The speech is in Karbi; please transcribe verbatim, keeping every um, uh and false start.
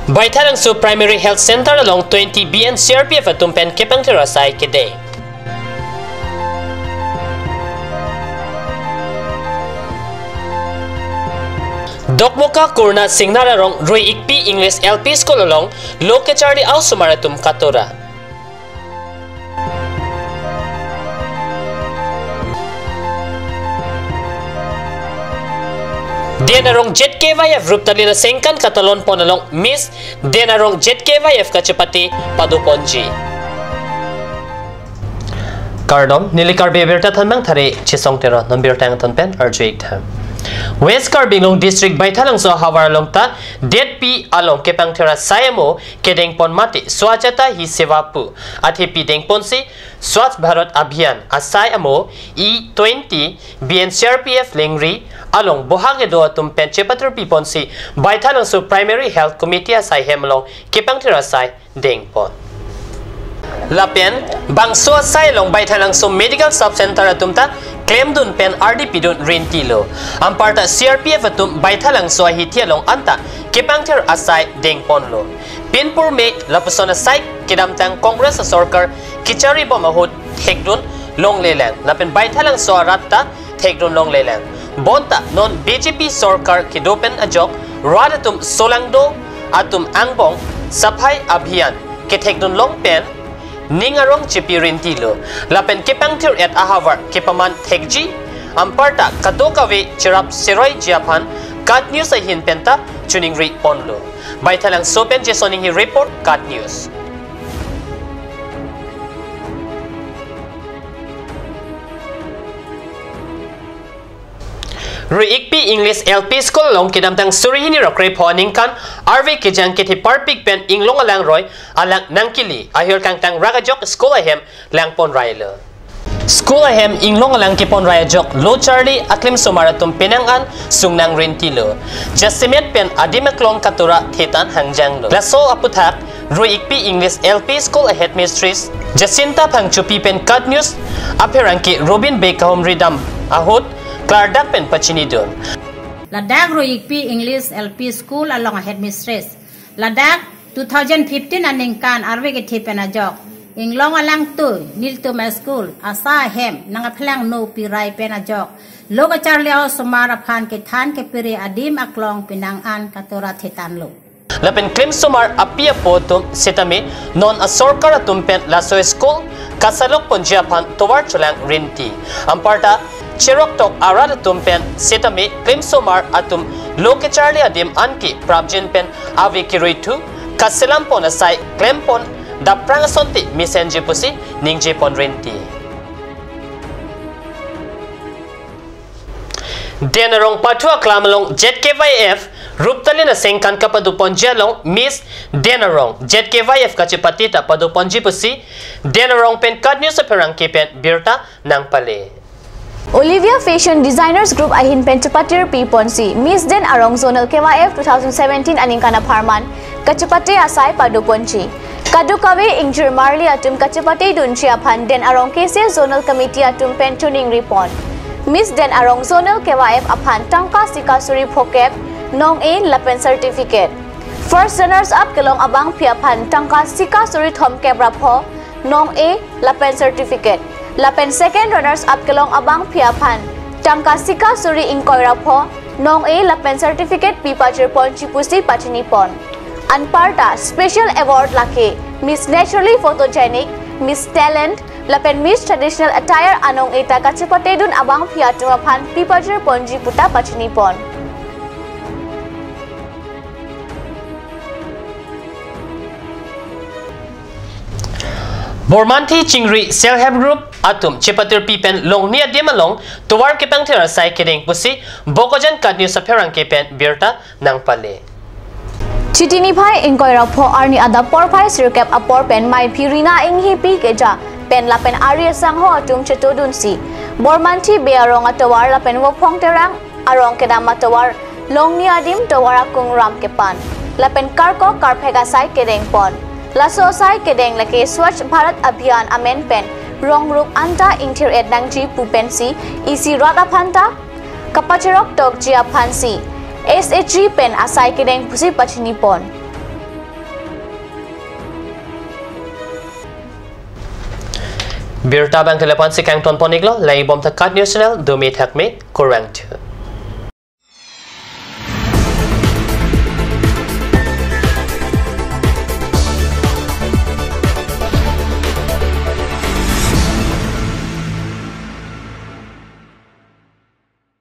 Baithalangso Primary Health Center along twenty B N C R P F atum pen kepangthir asai kedeng. Dokmoka Kurna Singnar arong Rui Ikpi English L P School along lo kecharli a-osomar atum katora. Den arong Z K Y F Ruptalin Asengkan katalon pon along Miss Den arong Z K Y F kachepate padoponji. Kardom, neli Karbi Abirta Thanmang Thare Chisong Teron, non birta angton pen arju-ik tha. West Karbi Anglong District Baithalangso ahavar along ta detpi along kepangthir asai amo kedengpon mate Swachhata Hi Seva pu athepi dengponsi Swachh Bharat Abhiyan asai amo E twenty B N C R P F lengri along bohag kedo atum pen chepatirpiponsi Baithalangso Primary Health Committee asai hem along kepangthir asai dengpon. Lapen bangso asai along Baithalangso Medical Sub Center atum ta klemdun pen ardi pidun rintilo. Anparta C R P F atum Baithalangso ahithi along anta kepangthir asai dengponlo. Pinpur me lapuson asai kedamtang Congress asorkar kecharibom ahut thekdun longlelang. Lapen Baithalangso arat ta thekdun longlelang. Bonta non B J P sorkar kedo pen ajok rat atum solangdo atum angbong Safai Abhiyan kethekdun long pen ning arong chepi rintilo. Lapen kepangthir-et ahavar kepaman thekji anparta kadokave cherap seroiji aphan KAT News ahin penta choningri ponlo. Baithalangso pen Jason Inghi report, KAT News. Rui Ikpi English L P School along kedamtang suri hini ra krepho aningkan arve kejang kethe parpik pen inglong alangroi alang nangkili ahir kangtang rak ajok school ahem langpon railo. School ahem inglong alang kepon rai ajok lo charli aklimsomar atum penang an sungnang rintilo. Jasemet pen adim aklong katura thetan hangjanglo. Laso aputhak Rui Ikpi English L P School a headmistress Jacinta Phangchopi pen KAT News apherangke Robin Bey kahumri dam ahut klardak pen pachinidun. Ladak Rui Ikpi English L P School along a headmistress. Ladak two thousand fifteen aningkan arve kethe pen ajok inglong alangtui nelitum a school asai ahem nangkephlangno pirai pen ajok lo kacharli a-osomar aphan kethan kepiri adim aklong penang an katura thetanlo. Lapen klimsomar api apo atum setame non asorkar atum pen laso school kasalok ponji aphan tovar cholang rinti. Anparta cheroktok arat atum pen setame klimsomar atum lo kecharli adim anke prapjin pen ave keruithu kaselam pon asai klempon daprang asonte mesenji pusi ningjepon rinti. Den arong pathu aklam along Z K Y F Ruptalin Asengkan kapadoponji along Miss Den arong Z K Y F kachepate ta padoponji pusi Den arong pen KAT News apherangke pen birta nangpale. Olivia Fashion Designers Group ahin pen chepatirpiponsi Miss Den arong Zonal K Y F two thousand seventeen aningkan apharman kachepate asai padoponji. Kadokave ingjir marli atum kachepatedunji aphan Den arong K C Zonal Committee atum pen choningripon. Miss Den arong Zonal K Y F aphan tangka sika suri phokep nong-e lapen certificate. First runners up kelong abangpi aphan tangka sika suri thomkep ra pho nong-e lapen certificate. Lapen second runners up kelong abangpi aphan tangka sika suri ingkoi ra pho nong-e lapen certificate pi pajirponji pusi pachinipon. Anparta special award lake Miss Naturally Photogenic, Miss Talent, lapen Miss Traditional Attire anong-e ta kachepatedun abangpi atum aphan pi pajirponji puta pachinipon. Bormanthi Chingri Self Help Group atum chepatirpi pen longni adim along tovar kepangthir asai kedeng pusi Bokajan KAT News apherangke pen birta nangpale. Chiti niphai ingkoi ra pho arni adap porphai sirkep apor pen maiphi Rina Inghipi keja pen lapen ari asangho atum chetodunsi Bormanthi Bey arong atovar lapen Vophong Terang arong kedam atovar longni adim tovar akung ram kepan lapen karkok karphek asai kedengpon. Laso asai kedeng lake Swachh Bharat Abhiyan amen pen rong rup anta ingthir-et nangji pu pensi isi rat aphanta kapacherok tokji aphansi S H G pen asai kedeng pusi pachinipon. Birta abang ke lapu-ansi kangton pon-iklo, langdun bom tha KAT News Channel, dumi thakmi, kurvangthu.